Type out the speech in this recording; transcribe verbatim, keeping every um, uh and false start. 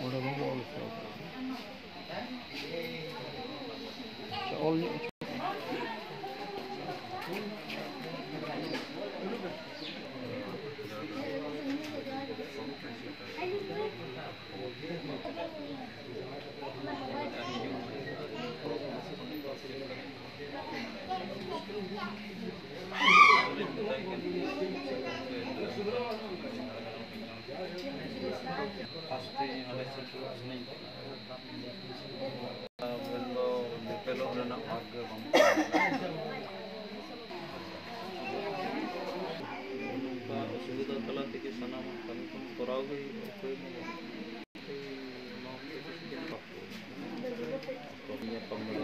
ᱚᱸᱰᱮ ᱵᱟᱵᱚ ᱚᱞ ᱦᱚᱪᱚ ᱟᱠᱟᱫᱟ᱾ ᱟᱪᱪᱷᱟ, ᱚᱞ ᱧᱚᱜ ᱦᱚᱪᱚ᱾ ᱟᱵᱮᱱ ᱫᱚ ᱵᱤᱯᱚᱫᱚᱜ ᱨᱮᱱᱟᱜ ᱵᱷᱟᱜᱽ ᱜᱮ ᱵᱟᱝ ᱛᱟᱦᱮᱸ ᱠᱟᱱᱟ᱾ ᱱᱚᱝᱠᱟ ᱚᱥᱩᱵᱤᱫᱷᱟ ᱛᱟᱞᱟ ᱛᱮᱜᱮ ᱥᱟᱱᱟᱢᱟᱜ ᱠᱟᱹᱢᱤ ᱠᱚ ᱠᱚᱨᱟᱣ ᱜᱮ ᱦᱩᱭᱩᱜᱼᱟ, ᱩᱯᱟᱹᱭ ᱢᱟ ᱵᱟᱹᱱᱩᱜ᱾ ᱱᱚᱣᱟ ᱠᱚᱫᱚ ᱪᱮᱫ ᱵᱟᱠᱚ ᱧᱟᱯᱟᱢ ᱫᱚ